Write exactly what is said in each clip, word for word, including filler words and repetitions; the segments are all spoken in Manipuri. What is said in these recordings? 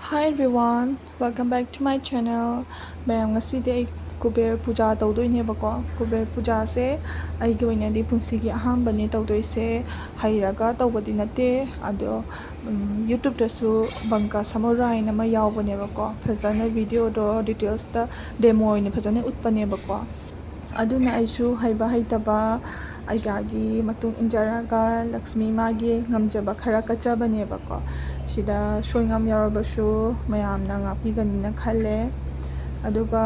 Hi everyone, welcome back to my channel. ꯃꯌꯥꯝ, ꯉꯁꯤꯗꯤ ꯑꯩ ꯀꯨꯕꯦꯔ ꯄꯨꯖꯥ ꯇꯧꯗꯣꯏꯅꯦꯕꯀꯣ꯫ ꯀꯨꯕꯦꯔ ꯄꯨꯖꯥꯁꯦ ꯑꯩꯒꯤ ꯑꯣꯏꯅꯗꯤ ꯄꯨꯟꯁꯤꯒꯤ ꯑꯍꯥꯟꯕꯅꯦ ꯇꯧꯗꯣꯏꯁꯦ꯫ ꯍꯩꯔꯒ ꯇꯧꯕꯗꯤ ꯅꯠꯇꯦ, ꯑꯗꯣ ꯌꯨꯇ꯭ꯌꯨꯕꯇꯁꯨ ꯕꯪꯀꯥ ꯁꯃꯨꯔꯥꯏꯅ ꯑꯃ ꯌꯥꯎꯕꯅꯦꯕꯀꯣ꯫ ꯐꯖꯅ ꯚꯤꯗꯤꯑꯣꯗꯣ ꯗꯤꯇꯦꯜꯁꯇ ꯗꯦꯃꯣ ꯑꯣꯏꯅ ꯐꯖꯅ ꯎꯠꯄꯅꯦꯕꯀꯣ꯫ ꯑꯗꯨꯅ ꯑꯩꯁꯨ ꯍꯩꯕ ꯍꯩꯇꯕ ꯑꯩꯒꯤ ꯃꯇꯨꯡ ꯏꯟꯖꯔꯒ ꯂꯛꯁꯃꯤ ꯃꯥꯒꯤ ꯉꯝꯖꯕ ꯈꯔ ꯀꯠꯆꯕꯅꯦꯕꯀꯣ꯫ ꯁꯤꯗ ꯁꯣꯏꯉꯝ ꯌꯥꯎꯔꯕꯁꯨ ꯃꯌꯥꯝꯅ ꯉꯥꯛꯄꯤꯒꯅꯤꯅ ꯈꯜꯂꯦ꯫ ꯑꯗꯨꯒ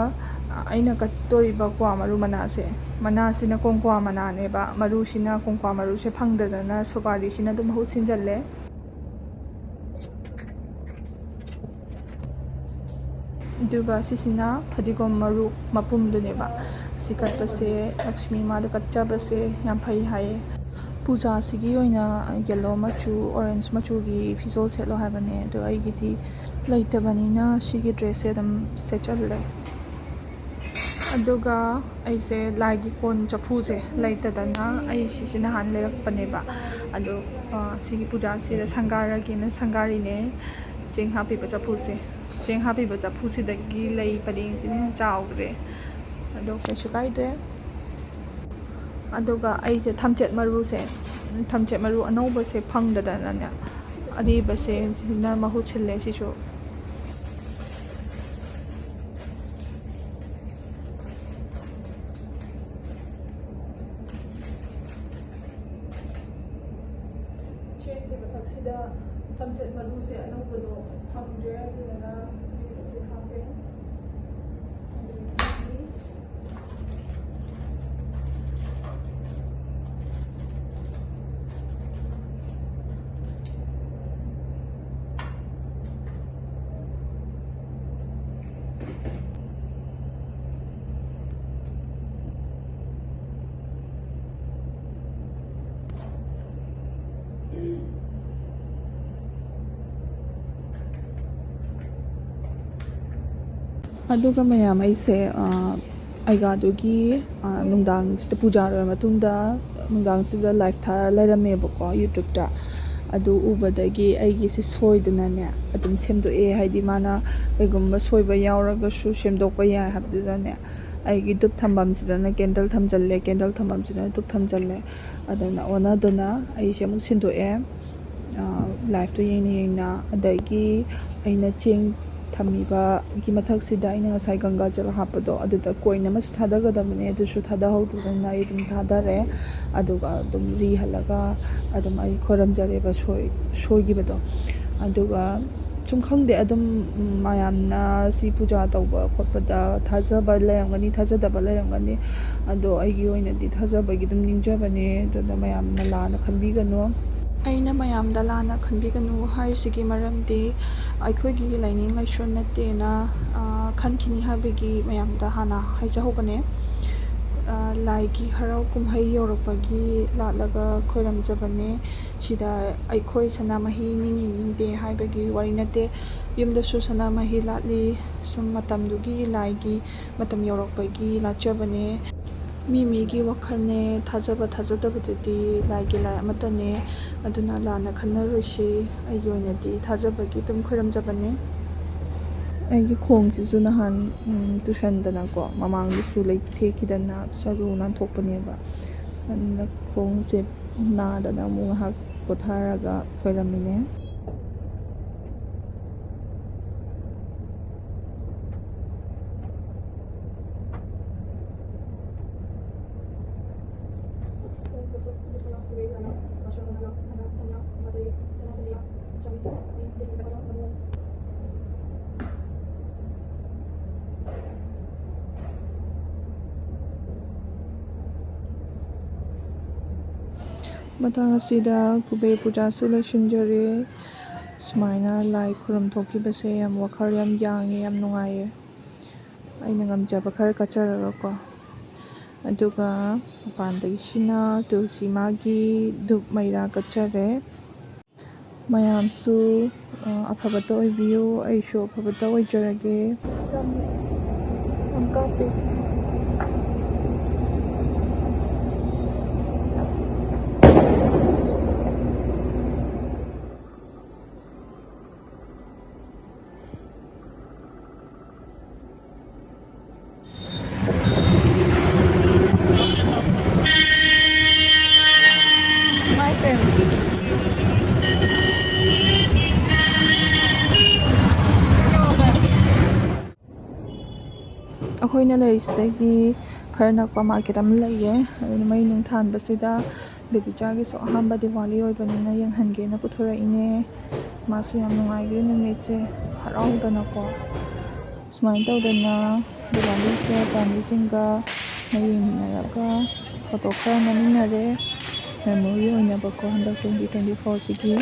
ꯑꯩꯅ ꯀꯠꯇꯣꯔꯤꯕ ꯀ꯭ꯋꯥ ꯃꯔꯨ ꯃꯅꯥꯁꯦ, ꯃꯅꯥꯁꯤꯅ ꯀꯣꯡꯀ꯭ꯋꯥ ꯃꯅꯥꯅꯦꯕ, ꯃꯔꯨꯁꯤꯅ ꯀꯣꯡꯀ꯭ꯋꯥ ꯃꯔꯨꯁꯦ ꯐꯪꯗꯗꯅ ꯁꯨꯄꯥꯔꯤꯁꯤꯅ ꯑꯗꯨꯝ ꯃꯍꯨꯠ ꯁꯤꯟꯖꯜꯂꯦ꯫ ꯑꯗꯨꯒ ꯁꯤꯁꯤꯅ ꯐꯗꯤꯒꯣꯝ ꯃꯔꯨ ꯃꯄꯨꯝꯗꯨꯅꯦꯕ꯫ ꯑꯁꯤ ꯀꯠꯄꯁꯦ, ꯂꯛꯁꯃꯤ ꯃꯥꯗ ꯀꯠꯆꯕꯁꯦ ꯌꯥꯝ ꯐꯩ ꯍꯥꯏꯌꯦ꯫ ꯄꯨꯖꯥꯁꯤꯒꯤ ꯑꯣꯏꯅ ꯌꯦꯜꯂꯣ ꯃꯆꯨ, ꯑꯣꯔꯦꯟꯖ ꯃꯆꯨꯒꯤ ꯐꯤꯖꯣꯜ ꯁꯦꯠꯂꯣ ꯍꯥꯏꯕꯅꯦ, ꯑꯗꯣ ꯑꯩꯒꯤꯗꯤ ꯂꯩꯇꯕꯅꯤꯅ ꯁꯤꯒꯤ ꯗ꯭ꯔꯦꯁꯁꯦ ꯑꯗꯨꯝ ꯁꯦꯠꯆꯜꯂꯦ꯫ ꯑꯗꯨꯒ ꯑꯩꯁꯦ ꯂꯥꯏꯒꯤ ꯀꯣꯟ ꯆꯐꯨꯁꯦ ꯂꯩꯇꯗꯅ ꯑꯩ ꯁꯤꯁꯦ ꯅꯍꯥꯟ ꯂꯩꯔꯛꯄꯅꯦꯕ꯫ ꯑꯗꯣ, ꯑ, ꯁꯤꯒꯤ ꯄꯨꯖꯥꯁꯤꯗ ꯁꯪꯒꯥꯔꯒꯦꯅ ꯁꯪꯒꯥꯔꯤꯅꯦ꯫ ꯆꯦꯡ ꯍꯥꯞꯄꯤꯕ ꯆꯐꯨꯁꯦ, ꯆꯦꯡ ꯍꯥꯞꯄꯤꯕ ꯆꯐꯨꯁꯤꯗꯒꯤ ꯂꯩ ꯄꯔꯦꯡꯁꯤꯅ ꯍꯦꯟꯅ ꯆꯥꯎꯈ꯭ꯔꯦ꯫ ꯑꯗꯣ ꯀꯩꯁꯨ ꯀꯥꯏꯗꯦ꯫ ꯑꯗꯨꯒ ꯑꯩꯁꯦ ꯊꯝꯆꯦꯠ ꯃꯔꯨꯁꯦ, ꯊꯝꯆꯦꯠ ꯃꯔꯨ ꯑꯅꯧꯕꯁꯦ ꯐꯪꯗꯗꯅꯅꯦ, ꯑꯔꯤꯕꯁꯦ ꯁꯤꯅ ꯃꯍꯨꯠ ꯁꯤꯜꯂꯦ ꯁꯤꯁꯨ꯫ ꯆꯦꯡꯒꯤ ꯃꯊꯛꯁꯤꯗ ꯊꯝꯆꯦꯠ ꯃꯔꯨꯁꯦ ꯑꯅꯧꯕꯗꯣ ꯐꯪꯗ꯭ꯔꯦ, ꯑꯗꯨꯗꯨꯅ ꯑꯔꯤꯕꯁꯦ ꯍꯥꯞꯄꯦ꯫ ꯑꯗꯒꯤ ꯑꯗꯨꯒ ꯃꯌꯥꯝ, ꯑꯩꯁꯦ, ꯑ, ꯑꯩꯒꯥꯗꯨꯒꯤ, ꯑ, ꯅꯨꯡꯗꯥꯡꯁꯤꯗ ꯄꯨꯖꯥ ꯂꯣꯏꯔ ꯃꯇꯨꯡꯗ ꯅꯨꯡꯗꯥꯡꯁꯤꯗ ꯂꯥꯏꯚ ꯊꯥꯔ ꯂꯩꯔꯝꯃꯦꯕꯀꯣ ꯌꯨꯇ꯭ꯌꯨꯕꯇ꯫ ꯑꯗꯨ ꯎꯕꯗꯒꯤ ꯑꯩꯒꯤꯁꯦ ꯁꯣꯏꯗꯅꯅꯦ ꯑꯗꯨꯝ ꯁꯦꯝꯗꯣꯛꯑꯦ꯫ ꯍꯥꯏꯗꯤ ꯃꯥꯅ ꯀꯩꯒꯨꯝꯕ ꯁꯣꯏꯕ ꯌꯥꯎꯔꯒꯁꯨ ꯁꯦꯝꯗꯣꯛꯄ ꯌꯥꯏ ꯍꯥꯏꯕꯗꯨꯗꯅꯦ, ꯑꯩꯒꯤ ꯙꯨꯞ ꯊꯝꯐꯝꯁꯤꯗꯅ ꯀꯦꯟꯗꯜ ꯊꯝꯖꯤꯜꯂꯦ, ꯀꯦꯟꯗꯜ ꯊꯝꯐꯝꯁꯤꯗꯅ ꯙꯨꯞ ꯊꯝꯖꯤꯜꯂꯦ꯫ ꯑꯗꯨꯅ ꯑꯣꯟꯅꯗꯅ ꯑꯩꯁꯦ ꯑꯃꯨꯛ ꯁꯤꯟꯗꯣꯛꯑꯦ꯫ ꯂꯥꯏꯐꯇꯣ ꯌꯦꯡꯅ ꯌꯦꯡꯅ꯫ ꯑꯗꯒꯤ ꯑꯩꯅ ꯆꯦꯡ ꯊꯝꯃꯤꯕꯒꯤ ꯃꯊꯛꯁꯤꯗ ꯑꯩꯅ ꯉꯁꯥꯏ ꯒꯪꯒꯥ ꯖꯜ ꯍꯥꯞꯄꯗꯣ, ꯑꯗꯨꯗ ꯀꯣꯏꯟ ꯑꯃꯁꯨ ꯊꯥꯗꯒꯗꯕꯅꯦ, ꯑꯗꯨꯁꯨ ꯊꯥꯗꯍꯧꯗꯗꯅ ꯑꯩ ꯑꯗꯨꯝ ꯊꯥꯗꯔꯦ꯫ ꯑꯗꯨꯒ ꯑꯗꯨꯝ ꯔꯤ ꯍꯜꯂꯒ ꯑꯗꯨꯝ ꯑꯩ ꯈꯣꯏꯔꯝꯖꯔꯦꯕ ꯁꯣꯏ-, ꯁꯣꯏꯈꯤꯕꯗꯣ꯫ ꯑꯗꯨꯒ ꯁꯨꯝ ꯈꯪꯗꯦ, ꯑꯗꯨꯝ ꯃꯌꯥꯝꯅ ꯁꯤ ꯄꯨꯖꯥ ꯇꯧꯕ ꯈꯣꯠꯄꯗ ꯊꯥꯖꯕ ꯂꯩꯔꯝꯒꯅꯤ, ꯊꯥꯖꯗꯕ ꯂꯩꯔꯝꯒꯅꯤ꯫ ꯑꯗꯣ ꯑꯩꯒꯤ ꯑꯣꯏꯅꯗꯤ ꯊꯥꯖꯕꯒꯤ ꯑꯗꯨꯝ ꯅꯤꯡꯖꯕꯅꯦ꯫ ꯑꯗꯨꯅ ꯃꯌꯥꯝꯅ ꯂꯥꯟꯅ ꯈꯟꯕꯤꯒꯅꯨ꯫ ꯑꯩꯅ ꯃꯌꯥꯝꯗ ꯂꯥꯟꯅ ꯈꯟꯕꯤꯒꯅꯨ ꯍꯥꯏꯔꯤꯁꯤꯒꯤ ꯃꯔꯝꯗꯤ ꯑꯩꯈꯣꯏꯒꯤ ꯂꯥꯏꯅꯤꯡ ꯂꯥꯏꯁꯣꯟ ꯅꯠꯇꯦꯅ, ꯑ, ꯈꯟꯈꯤꯅꯤ ꯍꯥꯏꯕꯒꯤ ꯃꯌꯥꯝꯗ ꯍꯥꯟꯅ ꯍꯥꯏꯖꯍꯧꯕꯅꯦ꯫ ꯑ, ꯂꯥꯏꯒꯤ ꯍꯔꯥꯎ ꯀꯨꯝꯍꯩ ꯌꯧꯔꯛꯄꯒꯤ ꯂꯥꯠꯂꯒ ꯈꯣꯏꯔꯝꯖꯕꯅꯦ꯫ ꯁꯤꯗ ꯑꯩꯈꯣꯏ ꯁꯅꯥꯃꯍꯤ ꯅꯤꯡꯏ ꯅꯤꯡꯗꯦ ꯍꯥꯏꯕꯒꯤ ꯋꯥꯔꯤ ꯅꯠꯇꯦ꯫ ꯌꯨꯝꯗꯁꯨ ꯁꯅꯥꯃꯍꯤ ꯂꯥꯠꯂꯤ꯫ ꯁꯨꯝ ꯃꯇꯝꯗꯨꯒꯤ ꯂꯥꯏꯒꯤ ꯃꯇꯝ ꯌꯧꯔꯛꯄꯒꯤ ꯂꯥꯠꯆꯕꯅꯦ꯫ ꯃꯤ ꯃꯤꯒꯤ ꯋꯥꯈꯜꯅꯦ, ꯊꯥꯖꯕ ꯊꯥꯖꯗꯕꯗꯨꯗꯤ ꯂꯥꯏꯒꯤ ꯂꯥꯏ ꯑꯃꯠꯇꯅꯦ꯫ ꯑꯗꯨꯅ ꯂꯥꯟꯅ ꯈꯟꯅꯔꯣꯏꯁꯤ꯫ ꯑꯩꯒꯤ ꯑꯣꯏꯅꯗꯤ ꯊꯥꯖꯕꯒꯤ ꯑꯗꯨꯝ ꯈꯣꯏꯔꯝꯖꯕꯅꯦ꯫ ꯑꯩꯒꯤ ꯈꯣꯡꯁꯤꯁꯨ ꯅꯍꯥꯟ, ꯎꯝ, ꯇꯨꯁꯟꯗꯅꯀꯣ, ꯃꯃꯥꯡꯗꯁꯨ ꯂꯩꯊꯦꯛꯈꯤꯗꯅ ꯁꯔꯨ ꯅꯥꯟꯊꯣꯛꯄꯅꯦꯕ꯫ ꯑꯗꯨꯅ ꯈꯣꯡꯁꯦ ꯅꯥꯗꯅ ꯑꯃꯨꯛ ꯉꯥꯏꯍꯥꯛ ꯄꯣꯊꯥꯔꯒ ꯈꯣꯏꯔꯝꯃꯤꯅꯦ꯫ ꯃꯇꯥꯡ ꯑꯁꯤꯗ ꯀꯨꯕꯦꯔ ꯄꯨꯖꯥꯁꯨ ꯂꯣꯏꯁꯤꯟꯖꯔꯦ꯫ ꯁꯨꯃꯥꯏꯅ ꯂꯥꯏ ꯈꯨꯔꯨꯝ ꯊꯣꯛꯈꯤꯕꯁꯦ ꯌꯥꯝ ꯋꯥꯈꯜ ꯌꯥꯝ ꯌꯥꯡꯉꯦ, ꯌꯥꯝ ꯅꯨꯡꯉꯥꯏꯌꯦ꯫ ꯑꯩꯅ ꯉꯝꯖꯕ ꯈꯔ ꯀꯠꯆꯔꯒꯀꯣ꯫ ꯑꯗꯨꯒ ꯃꯄꯥꯟꯗꯒꯤꯁꯤꯅ ꯇꯨꯜꯁꯤ ꯃꯥꯒꯤ ꯙꯨꯞ ꯃꯩꯔꯥ ꯀꯠꯆꯔꯦ꯫ ꯃꯌꯥꯝꯁꯨ, ꯑ, ꯑꯐꯕꯇ ꯑꯣꯏꯕꯤꯌꯨ, ꯑꯩꯁꯨ ꯑꯐꯕꯇ ꯑꯣꯏꯖꯔꯒꯦ꯫ ꯁꯝ ꯌꯥꯝ ꯀꯥꯞꯄꯦ꯫ ꯑꯩꯈꯣꯏꯅ ꯂꯩꯔꯤꯁꯤꯗꯒꯤ ꯈꯔ ꯅꯛꯄ ꯃꯥꯔꯀꯦꯠ ꯑꯃ ꯂꯩꯌꯦ꯫ ꯑꯗꯨꯅ ꯃꯩ ꯅꯨꯡ ꯊꯥꯟꯕꯁꯤꯗ ꯕꯦꯕꯤꯆꯥꯒꯤꯁꯨ ꯑꯍꯥꯟꯕ ꯗꯤꯋꯥꯂꯤ ꯑꯣꯏꯕꯅꯤꯅ ꯌꯦꯡꯍꯟꯒꯦꯅ ꯄꯨꯊꯣꯔꯛꯏꯅꯦ꯫ ꯃꯥꯁꯨ ꯌꯥꯝ ꯅꯨꯡꯉꯥꯏꯈ꯭ꯔꯦ ꯅꯨꯃꯤꯠꯁꯦ ꯍꯔꯥꯎꯗꯅꯀꯣ꯫ ꯁꯨꯃꯥꯏꯅ ꯇꯧꯗꯅ ꯗꯤꯋꯥꯂꯤꯁꯦ ꯐꯦꯃꯤꯂꯤꯁꯤꯡꯒ ꯃꯩ ꯌꯦꯡꯃꯤꯟꯅꯔꯒ ꯐꯣꯇꯣ ꯈꯔ ꯅꯝꯃꯤꯟꯅꯔꯦ, ꯃꯦꯃꯣꯔꯤ ꯑꯣꯏꯅꯕꯀꯣ ꯍꯟꯗꯛ ꯇ꯭ꯋꯦꯟꯇꯤ ꯇ꯭ꯋꯦꯟꯇꯤ ꯐꯣꯔꯁꯤꯒꯤ꯫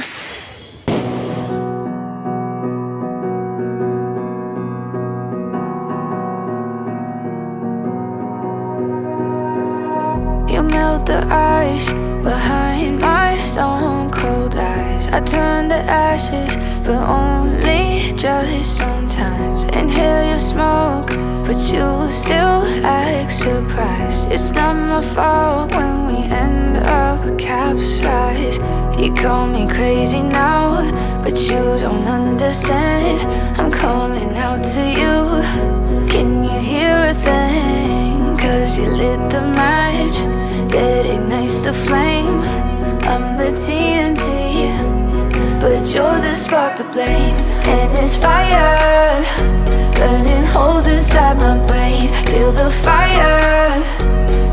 You melt the ice behind my stone cold eyes. I turn to ashes, but only just sometimes. Inhale your smoke, but you still act surprised. It's not my fault when we end up capsized. You call me crazy now, but you don't understand. I'm calling out to you. Can you hear a thing? Cause you lit the match that ignites the flame. I'm the T N T, but you're the spark to blame. And it's fire burning holes inside my brain. Feel the fire,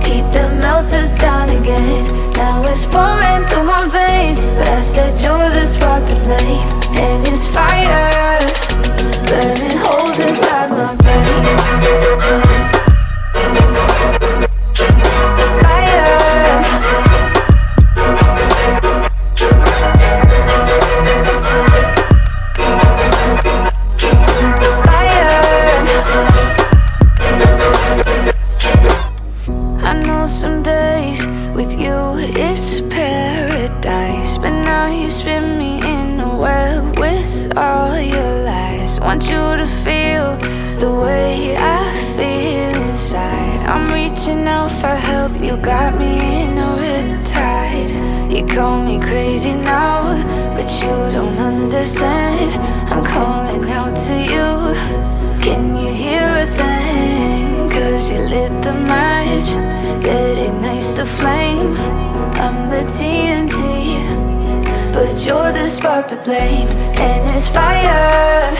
heat that melts us down again. Now it's pouring through my veins, but I said you're the spark to blame. And it's fire burning holes inside my brain. Fire. Fire. I know some days with you it's paradise, but now you spin me in a web with all your lies. Want you to feel the way I feel inside. I'm reaching out for help, you got me in a riptide. You call me crazy now, but you don't understand. I'm calling out to you. Can you hear a thing? Cause you lit the match that ignites the flame. I'm the T N T, but you're the spark to blame. And it's fire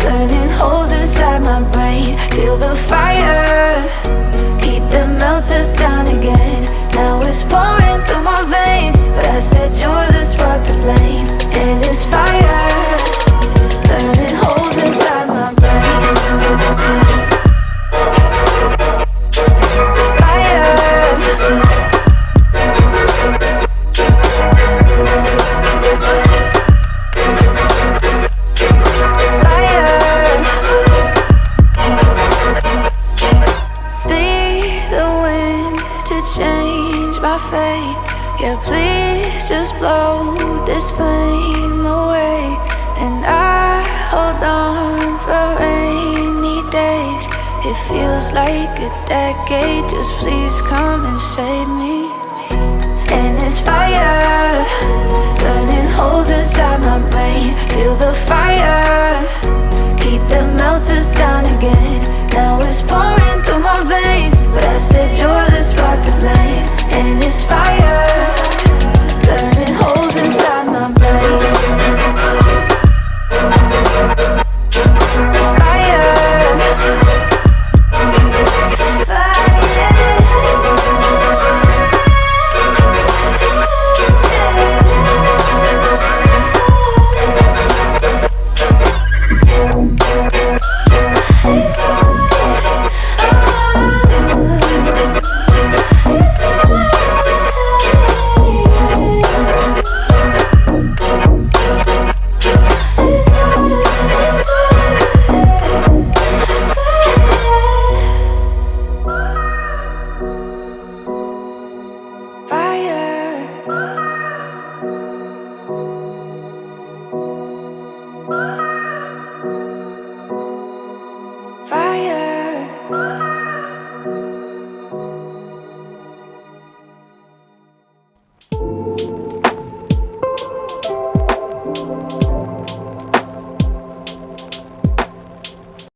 burning holes inside my brain. Feel the fire. I said you're the spark to blame. And it's fire burning holes inside my brain. Fire. Fire. Be the wind to change my fate. Yeah, please just blow this flame away. And I hold on for rainy days. It feels like a decade. Just please come and save me. And it's fire burning holes inside my brain. Feel the fire